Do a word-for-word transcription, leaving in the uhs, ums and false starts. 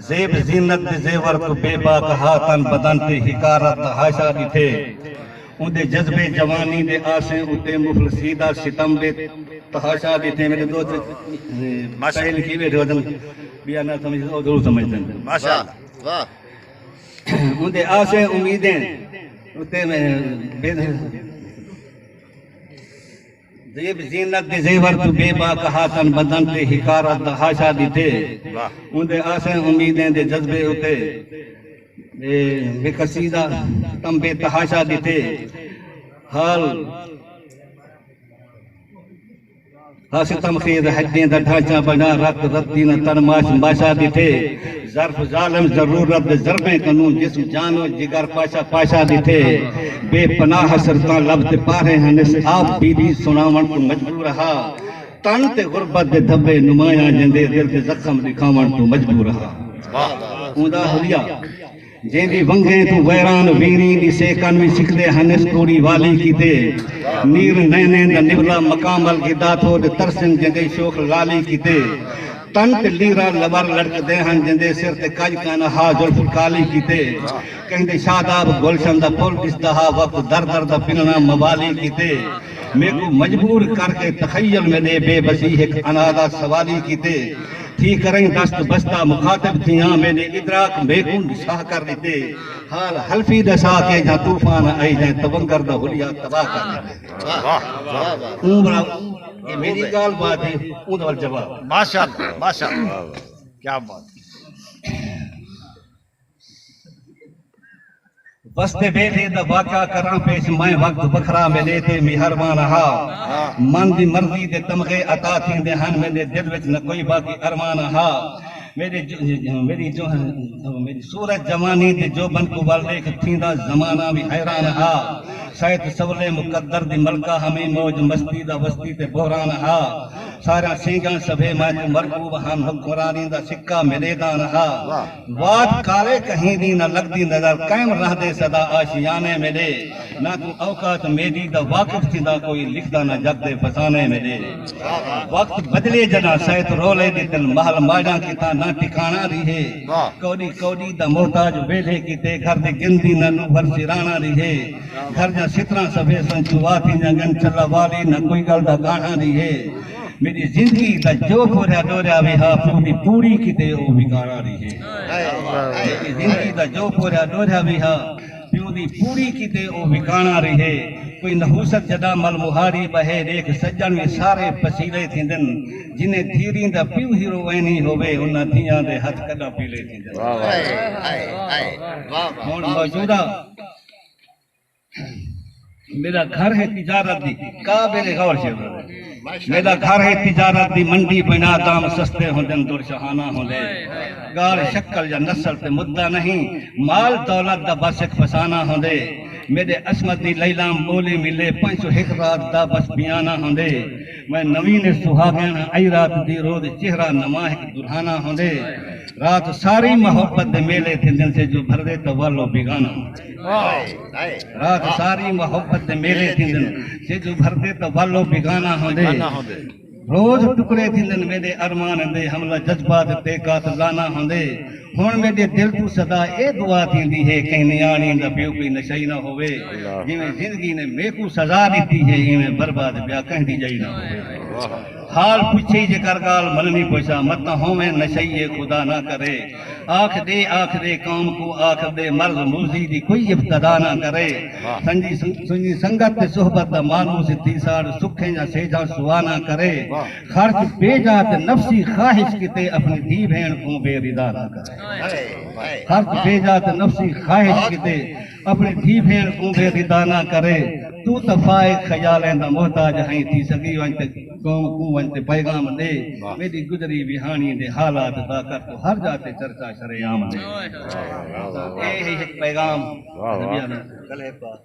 زیب زینت دے زیور توں بے باک ہا، تن بدن تے حقارت دا حاشا ݙٹھے۔ اوندے جذبے جوانی دے آسیں اتے مفلسی دا ستم بے تحاشا ݙٹھے۔ میݙے دوست، اے، ماشاءاللہ۔ پہلے لکھی ٻیٹھے ہوندن، ٻیا نہ سمجھ، او ضرور سمجھدن۔ ماشاءاللہ۔ واہ، واہ۔ اوندے آسیں امیدیں اتے میں بے زیب زینت دے زیور توں بے باک ہا، تن بدن تے حقارت دا حاشا ݙٹھے۔ واہ۔ اوندے آسیں امیدیں دے جذبے اتے، اے، بے کسی دا ستم بے تحاشا ݙٹھے۔ حال ہا ستم خیز ہݙیں دا ڈھانچہ بݨا، رت رتی نہ تن ماش ماشا ݙٹھے۔ ظرف ظالم ضرورت دے ضربیں کنوں، جسم جان و جگر پاشا پاشا ݙٹھے۔ بے پناہ حسرتاں لب تے پارے ہن، اس آپ بی بی سݨاوݨ توں مجبور ہا۔ تن تے غربت دے دھبے نمایاں جیندے، دل تے زخم ݙکھاوݨ توں مجبور ہا۔ واہ۔ اوندا حلیہ جیندی ونگیں توں ویران ویری ݙسے، کن وی سکدے ہن اس کوڑی والی کیتے۔ نیر نینیں دا نولا مقام ال گدا تھوڑ ترسن جیندے شوخ لالی کیتے۔ تن تے لیرا لبر لڑکدے ہن جیندے سر تے کڄ کن ہا زلف کالی کیتے۔ کہیں دے شاداب گلشن دا پھل ݙسدا ہا، وقت در در دا پنݨا موالی کیتے۔ میکوں مجبور کر کے تخیل میݙے بے بسی ہک انا دا سوالی کیتے۔ تھی کریں دست بستہ مخاطب تھیاں، میݙے ادراک میکوں شاہ کر ݙتے۔ حال حلفی ݙسا کے جاں طوفان آئی جائیں، تونگر دا حلیہ تباہ کر ݙتے۔ واہ، واہ، واہ۔ اوں بڑا، اے میݙی ڳالھ بات ہے، اوندا ول جواب۔ ماشاءاللہ، ماشاءاللہ۔ کیا بات۔ وسدے ویلھے دا واقعہ کراں پیش میں، وقت وکھرا میݙے تے مہربان ہا۔ من دی مرضی دے تمغے عطا تھیندے ہن، میݙے دل وچ نہ کوئی باقی ارمان ہا۔ میݙے جو، میݙی جو، میݙی صورت جوانی تے جوبن کوں ول ݙیکھ تھیندا زمانہ وی حیران ہا۔ شاید سولے مقدر دی ملکہ ہمیں، موج مستی دا وستی تے بحران ہا۔ ساریاں سینگاں سبھے میں توں مرغوب ہن، حکمرانی دا سکہ میݙے دان ہا۔ واہ۔ وات کالے کہیں دی نہ لڳدی نظر، قائم رہندے سدا آشیانے میݙے۔ نہ توں اوقات میݙی دا واقف تھیندا کوئی، لکھدا نہ جڳ دے فسانے میݙے۔ وقت بدلے جݙاں سیت رولے ݙتن، محل ماڑاں کیتا نہ ٹکاݨا ریہے۔ واہ۔ کوݙی کوݙی دا محتاج ویلھے کیتے، گھر دے گندی نہ نوں ورثی راݨا ریہے۔ گھر دیاں ستراں سبھے سن چوا تھیندیاں ڳن، چلا والی نہ کوئی ڳل دا ڳاݨا ریہے۔ میݙی زندگی دا جو پوریا ݙوریا وی ہا، پیو دی پوڑی کیتے او وکاݨا ریہے۔ میݙی زندگی دا جو پوریا ݙوریا وی ہا، پیو دی پوڑی کیتے او وکاݨا ریہے۔ کوئی نحوست جݙاں مل مہاڑی ٻہے، ݙیکھ سڄݨ وی سارے پسیلے تھیندن۔ جنہیں دھیریں دا پیو ہیروئنی ہووے، انہاں دھیاں دے ہتھ کݙاں پیلے تھیندن۔ واہ، واہ۔ ہائے، ہائے، ہائے۔ واہ، واہ، ہݨ واہ۔ موجودہ میݙا گھر ہے تجارت دی، قابل غور شعر۔ میݙا گھر ہے تجارت دی منڈی، بݨا دام سستے ہوندن، در شہانہ ہوندے۔ ڳالھ شکل یا نسل تے مدعا نہیں، مال دولت دا بس ہک فسانہ ہوندے۔ میݙے عصمت دی لیلام ٻولی ملے، پنج سو ہک رات دا بس بیانہ ہوندے۔ میں نوین سہاڳݨ آئی رات دی، روز چہرہ نواں ہک درہانہ ہوندے۔ رات ساری محبت دے میلے تھیندن، سجھ ابھردے تاں ول او بیگانہ ہوندے۔ واہ۔ رات ساری محبت دے میلے تھیندن، سجھ ابھردے تاں ول او بیگانہ ہوندے۔ بیگانہ ہوندے۔ روز ٹکڑے تھیندن میݙے ارمان دے، حملہ جذبات تے قاتلانہ ہوندے۔ ہݨ میݙے دل توں سدا اے دعا تھیندی ہے، کہیں نیاݨی دا پیو کوئی نشئی نہ ہووے۔ اللہ۔ جیویں زندگی نے میکوں سزا ݙتی ہے، ایویں برباد ٻیا کہیں دی ڄائی نہ ہووے۔ واہ۔ حال پچھے جے کر ڳالھ منݨی پوسا، متاں ہوویں نشئی اے خدا نہ کرے۔ آکھ ݙے، آکھ ݙے قوم کوں آکھ ݙے، مرض مرضی دی کوئی ابتدا نہ کرے۔ واہ۔ سنجی سن-، سنجی سنگت تے صحبت دا مانوس تھی ساڑ، سکھیں یا سیجھاں سوا نہ کرے۔ واہ۔ خرچ بے جا تے نفسی خواہش کیتے، اپݨی دھی بھیݨ کوں بے رضا نہ کرے۔ ہائے، ہائے۔ خرچ بے جا تے نفسی خواہش کیتے، اپݨی دھی بھیݨ کوں بے رضا نہ کرے۔ توں تاں فائق خیالیں دا محتاج ہئیں، تھی سڳی ونڄ تے قوم کوں ونڄ تے پیغام ݙے۔ واہ۔ میݙی گزری وہاݨی دے حالات دا کر توں ہر جا تے چرچا شریعام ݙے۔ واہ، واہ، واہ، واہ۔ اے ہے ہک پیغام۔ واہ، واہ۔ نبیاں دا۔ کلہے پاک۔